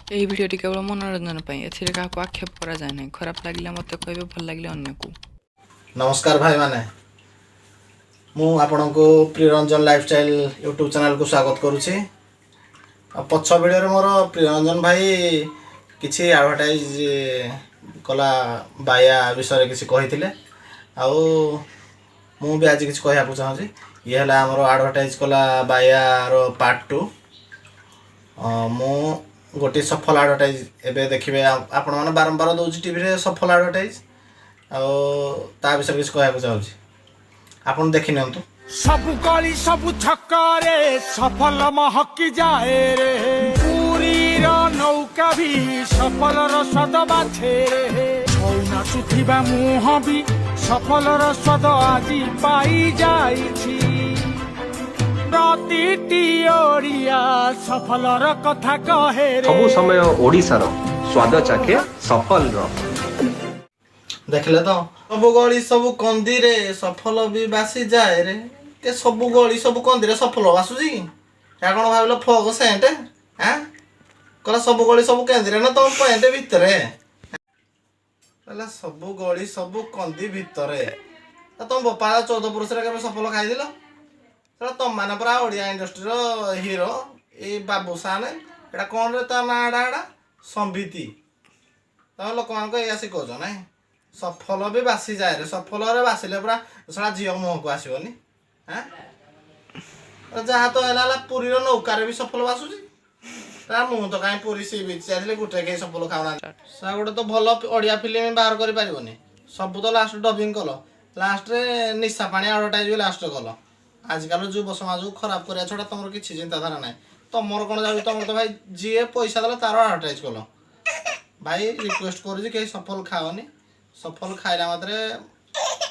ଏହି ଭିଡ଼ିଓଟି କେବଳ ମନୋରଞ୍ଜନ ପାଇଁ। ଏଥିରେ କାହାକୁ ଆକ୍ଷେପ କରାଯାଏ ନାହିଁ। ଖରାପ ଲାଗିଲେ ମୋତେ କହିବେ, ଭଲ ଲାଗିଲେ ଅନ୍ୟକୁ। ନମସ୍କାର ଭାଇମାନେ, ମୁଁ ଆପଣଙ୍କୁ ପ୍ରିୟରଞ୍ଜନ ଲାଇଫଷ୍ଟାଇଲ୍ ୟୁଟ୍ୟୁବ୍ ଚ୍ୟାନେଲକୁ ସ୍ୱାଗତ କରୁଛି। ଆଉ ପଛ ଭିଡ଼ିଓରେ ମୋର ପ୍ରିୟରଞ୍ଜନ ଭାଇ କିଛି ଆଡ଼ଭର୍ଟାଇଜ୍ କଲା ବାୟା ବିଷୟରେ କିଛି କହିଥିଲେ, ଆଉ ମୁଁ ବି ଆଜି କିଛି କହିବାକୁ ଚାହୁଁଛି। ଇଏ ହେଲା ଆମର ଆଡ଼ଭର୍ଟାଇଜ୍ କଲା ବାୟାର ପାର୍ଟ 2। ମୁଁ ଗୋଟିଏ ସଫଲ ଆଡ଼ଭର୍ଟାଇଜ୍ ଏବେ ଦେଖିବେ ଆପଣମାନେ, ବାରମ୍ବାର ଦେଉଛି ଟିଭିରେ ସଫଲ ଆଡ଼ଭର୍ଟାଇଜ୍, ଆଉ ତା ବିଷୟରେ କିଛି କହିବାକୁ ଚାହୁଁଛି। ଆପଣ ଦେଖି ନିଅନ୍ତୁ। ସବୁ ଗଳି ସବୁ ଛକରେ ସଫଲ ମହକି ଯାଏ ରେ। ପୁରୀର ନୌକା ବି ସଫଲର ସ୍ୱାଦ ବାଛେ ରେ। ଛଉ ନାଚୁଥିବା ମୁହଁ ବି ସଫଲର ସ୍ୱାଦ ଆଜି ପାଇ ଯାଇଛି। ପ୍ରତିଟି ଓଡ଼ିଆ ସଫଲର କଥା କହେ ରେ। ସବୁ ସମୟ ଓଡ଼ିଶାର ସ୍ୱାଦ ଚାଖେ ସଫଲର। ଦେଖିଲେ ତ, ସବୁ ଗଳି ସବୁ କନ୍ଦିରେ ସଫଲ ବି ବାସି ଯାଏ ରେ। କେ ସବୁ ଗଳି ସବୁ କନ୍ଦିରେ ସଫଲ ବାସୁଛି କି? ଏହା କ'ଣ ଭାବିଲ ଫଗ ସେଣ୍ଟ? ଆଁ, କହିଲା ସବୁ ଗଳି ସବୁ କେନ୍ଦିରେ ନା ତମ ପ୍ୟାଣ୍ଟ ଭିତରେ? କହିଲା ସବୁ ଗଳି ସବୁ କନ୍ଦି ଭିତରେ। ତ ତମ ବୋପା 14 ପୁରୁଷରେ କେବେ ସଫଲ ଖାଇଥିଲ? ସେଟା ତମମାନେ ପୁରା ଓଡ଼ିଆ ଇଣ୍ଡଷ୍ଟ୍ରିର ହିରୋ ଏଇ ବାବୁସାନ, ଏଇଟା କ'ଣ ରେ ତା ନାଁଟା? ଏଇଟା ସମ୍ବିତି। ତମେ ଲୋକମାନଙ୍କୁ ଏଇଆ ଶିଖଉଛ ନାଇଁ? ସଫଲ ବି ବାସି ଯାଏ ରେ। ସଫଲରେ ବାସିଲେ ପୁରା ଶଳା ଝିଅ ମୁହଁକୁ ଆସିବନି। ଆଁ, ଯାହା ତ ହେଲା ହେଲା, ପୁରୀର ନୌକାରେ ବି ସଫଲ ବାସୁଛି ତା। ମୁଁ ତ କାହିଁ ପୁରୀ ସି ବିଚ୍ ଯାଇଥିଲି, ଗୋଟେ କେହି ସଫଲ ଖାଉନାହାନ୍ତି। ସେ ଗୋଟେ ତ ଭଲ ଓଡ଼ିଆ ଫିଲ୍ମ ବାହାର କରିପାରିବନି। ସବୁ ତ ଲାଷ୍ଟ ଡବିଂ କଲ, ଲାଷ୍ଟରେ ନିଶା ପାଣି ଆଡ଼ଭର୍ଟାଇଜ୍ ବି ଲାଷ୍ଟରେ କଲ। ଆଜିକାଲି ଯୁବ ସମାଜକୁ ଖରାପ କରିବା ଛଡ଼ା ତମର କିଛି ଚିନ୍ତାଧାରା ନାହିଁ। ତମର କ'ଣ ଯାଉଛି? ତମର ତ ଭାଇ ଯିଏ ପଇସା ଦେଲା ତାର ଆଡ଼ଭର୍ଟାଇଜ୍ କଲ। ଭାଇ, ରିକ୍ୱେଷ୍ଟ କରୁଛି, କେହି ସଫଲ ଖାଅନି। ସଫଲ ଖାଇଲା ମାତ୍ରେ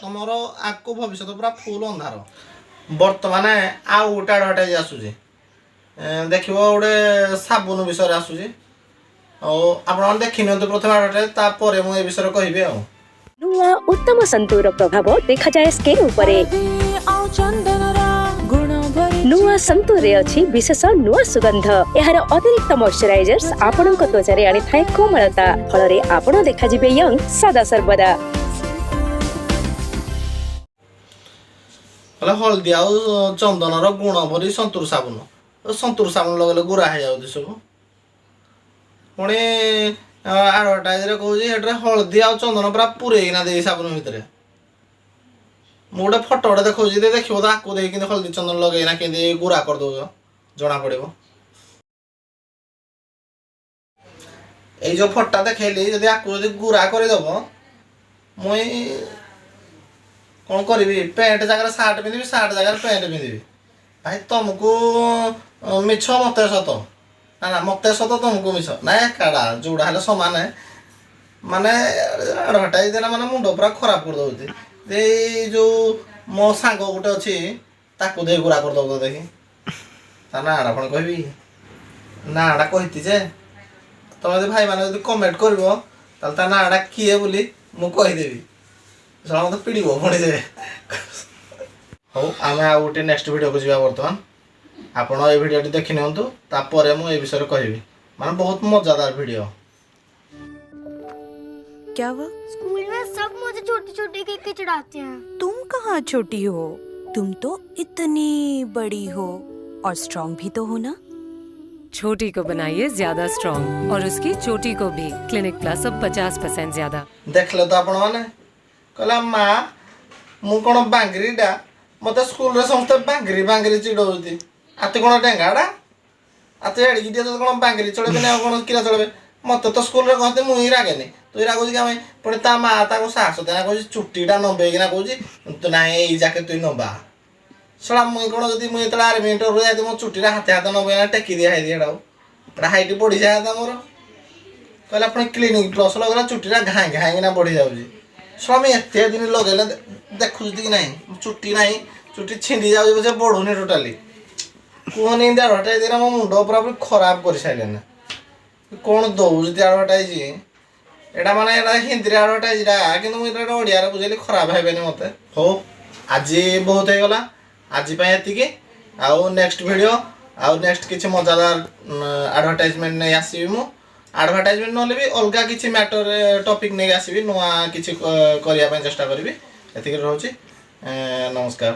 ତମର ଆଗକୁ ଭବିଷ୍ୟତ ପୁରା ଫୁଲ୍ ଅନ୍ଧାର। ବର୍ତ୍ତମାନ ଆଉ ଗୋଟେ ଆଡ଼ଭର୍ଟାଇଜ୍ ଆସୁଛି, ଦେଖିବ, ଗୋଟେ ସାବୁନ ବିଷୟରେ ଆସୁଛି। ଆଉ ଆପଣମାନେ ଦେଖି ନିଅନ୍ତୁ ପ୍ରଥମେ ଆଡ଼ଭର୍ଟାଇଜ୍, ତାପରେ ମୁଁ ଏ ବିଷୟରେ କହିବି। ଆଉ ନୂଆ ଉତ୍ତମ ସନ୍ତୁର ପ୍ରଭାବ ଦେଖାଯାଏ ସ୍କିନ୍ ଉପରେ। ନୂଆ ସନ୍ତୁରରେ ଅଛି ବିଶେଷ ନୂଆ ସୁଗନ୍ଧ। ଏହାର ଅତିରିକ୍ତ ମଇଶ୍ଚରାଇଜର୍ସ ଆପଣଙ୍କ ତ୍ୱଚାରେ ଆଣିଥାଏ କୋମଳତା, ଫଳରେ ଆପଣ ଦେଖାଯିବେ ୟଙ୍ଗ ସଦା ସର୍ବଦା। ହେଲେ ହଳଦୀ ଆଉ ଚନ୍ଦନର ଗୁଣ ଭରି ସନ୍ତୁର ସାବୁନ। ସନ୍ତୁର ସାବୁନ ଲଗେଇଲେ ଗୁରା ହେଇଯାଉଛି ସବୁ। ପୁଣି ଆଡ଼ଭର୍ଟାଇଜରେ କହୁଛି ସେଠାରେ ହଳଦୀ ଆଉ ଚନ୍ଦନ ପୁରା ପୁରେଇକିନା ଦେଇ ସାବୁନ ଭିତରେ। ମୁଁ ଗୋଟେ ଫଟୋ ଗୋଟେ ଦେଖାଉଛି, ଦେଖିବ ତ, ଆକୁ ଦେଇକି କେମିତି ହଳଦୀ ଚନ୍ଦନ ଲଗେଇକିନା କେମିତି ଗୁରା କରିଦଉଛ ଜଣା ପଡ଼ିବ। ଏଇ ଯୋଉ ଫଟୋ ଦେଖେଇଲି, ଯଦି ଆକୁ ଯଦି ଗୁରା କରିଦବ, ମୁଇଁ କ'ଣ କରିବି? ପ୍ୟାଣ୍ଟ ଜାଗାରେ ସାର୍ଟ ପିନ୍ଧିବି, ସାର୍ଟ ଜାଗାରେ ପ୍ୟାଣ୍ଟ ପିନ୍ଧିବି। ଭାଇ, ତମକୁ ମିଛ ମତେ ସତ, ନା ନା, ମତେ ସତ ତମକୁ ମିଛ, ନା ଏକାଟା, ଯୋଉଟା ହେଲେ ସମାନ। ମାନେ ଆଡ଼ଭର୍ଟାଇଜ ଦେଲା ମାନେ ମୁଣ୍ଡ ପୁରା ଖରାପ କରିଦଉଛି। ଏଇ ଯୋଉ ମୋ ସାଙ୍ଗ ଗୋଟେ ଅଛି, ତାକୁ ଦେଇ ଗୁରା କରିଦବ ତ ଦେଖି। ତା ନାଁଟା କ'ଣ କହିବି? ନାଁଟା କହିତି ଯେ, ତମେ ଯଦି ଭାଇମାନେ ଯଦି କମେଣ୍ଟ କରିବ, ତାହେଲେ ତା ନାଁଟା କିଏ ବୋଲି ମୁଁ କହିଦେବି। ଶଳା ମତେ ପିଡ଼ିବ ପୁଣି ଯେ। ହଉ, ଆମେ ଆଉ ଗୋଟେ ନେକ୍ସଟ ଭିଡ଼ିଓକୁ ଯିବା। ବର୍ତ୍ତମାନ ଆପଣ ଏଇ ଭିଡ଼ିଓଟି ଦେଖି ନିଅନ୍ତୁ, ତାପରେ ମୁଁ ଏ ବିଷୟରେ କହିବି। ମାନେ ବହୁତ ମଜାଦାର ଭିଡ଼ିଓ। क्या हुआ? स्कूल में सब मुझे छोटी छोटी कह के चिढ़ाते हैं। तुम कहाँ छोटी हो? तुम तो इतनी बड़ी हो और स्ट्रांग भी तो हो ना? छोटी को बनाइए ज्यादा स्ट्रॉन्ग और उसकी चोटी को भी। क्लिनिक प्लस अब 50% ज्यादा। ଦେଖିଲେ ତ ଆପଣମାନେ, କହିଲା, ମା, ମୁଁ କ'ଣ ବାଙ୍ଗରିଟା? ମୋତେ ସ୍କୁଲରେ ସମସ୍ତେ ବାଙ୍ଗରି ବାଙ୍ଗରି ଚିଡ଼ଉଛନ୍ତି। ଆତେ କ'ଣ ଡେଙ୍ଗାଟା? ଆତେ ଏଡ଼ିକି ଟିକେ କ'ଣ ବାଙ୍ଗରି ଚଳେଇବେନି ଆଉ କ'ଣ କିରା ଚଳେଇବେ? ମୋତେ ତ ସ୍କୁଲରେ କହନ୍ତି, ମୁଁ ହିଁ ରାଗେନି, ତୁ ରାଗୁଛି କି ଆମେ? ପୁଣି ତା ମା ତାକୁ ସାହସ ଦେନା କହୁଛି, ଚୁଟିଟା ନମ୍ବେଇକିନା କହୁଛି, ତୁ ନାଇଁ ଏଇ ଯାକେ ତୁଇ ନମ୍ବା। ଶଳା, ମୁଇଁ କ'ଣ ଯଦି ମୁଁ ଯେତେବେଳେ ଆର୍ମି ଇଣ୍ଟରଭ୍ୟୁ ଯାଇଥିଲି, ମୋ ଚୁଟିଟା ହାତେ ହାତ ନମ୍ବେଇକିନା ଟେକି ଦିଆ ହେଇଛି, ଏଟାକୁ ଏଟା ହାଇଟ୍ ବଢ଼ିଯାଏ ମୋର। କହିଲା ପୁଣି କ୍ଲିନିକ୍ ପ୍ଲସ୍ ଲଗେଇଲା, ଚୁଟିଟା ଘାଇଁ ଘାଇଁକିନା ବଢ଼ିଯାଉଛି। ଶଳା, ମୁଁ ଏତେ ଦିନ ଲଗେଇଲେ ଦେଖୁଛନ୍ତି କି ନାହିଁ, ଚୁଟି ନାହିଁ, ଚୁଟି ଛିଣ୍ଡି ଯାଉଛି ପଛେ ବଢ଼ୁନି ଟୋଟାଲି। କୁହନି, ଏମିତି ଆଡ଼ଭର୍ଟାଇଜ୍ ଦେଲା ମୋ ମୁଣ୍ଡ ପୁରାପୁରି ଖରାପ କରିସାରିଲେଣି। କ'ଣ ଦଉଛି ଆଡ଼ଭର୍ଟାଇଜ୍ ଏଇଟା? ମାନେ ଏଇଟା ହିନ୍ଦୀରେ ଆଡ଼ଭର୍ଟାଇଜ୍ଟା, କିନ୍ତୁ ମୁଁ ଏଇଟା ଓଡ଼ିଆରେ ବୁଝେଇଲି, ଖରାପ ହେବେନି ମୋତେ। ହଉ, ଆଜି ବହୁତ ହେଇଗଲା, ଆଜି ପାଇଁ ଏତିକି। ଆଉ ନେକ୍ସଟ ଭିଡ଼ିଓ ଆଉ ନେକ୍ସଟ କିଛି ମଜାଦାର ଆଡ଼ଭର୍ଟାଇଜମେଣ୍ଟ ନେଇ ଆସିବି ମୁଁ। ଆଡ଼ଭର୍ଟାଇଜମେଣ୍ଟ ନହେଲେ ବି ଅଲଗା କିଛି ମ୍ୟାଟର ଟପିକ୍ ନେଇକି ଆସିବି, ନୂଆ କିଛି କରିବା ପାଇଁ ଚେଷ୍ଟା କରିବି। ଏତିକି ରହୁଛି, ନମସ୍କାର।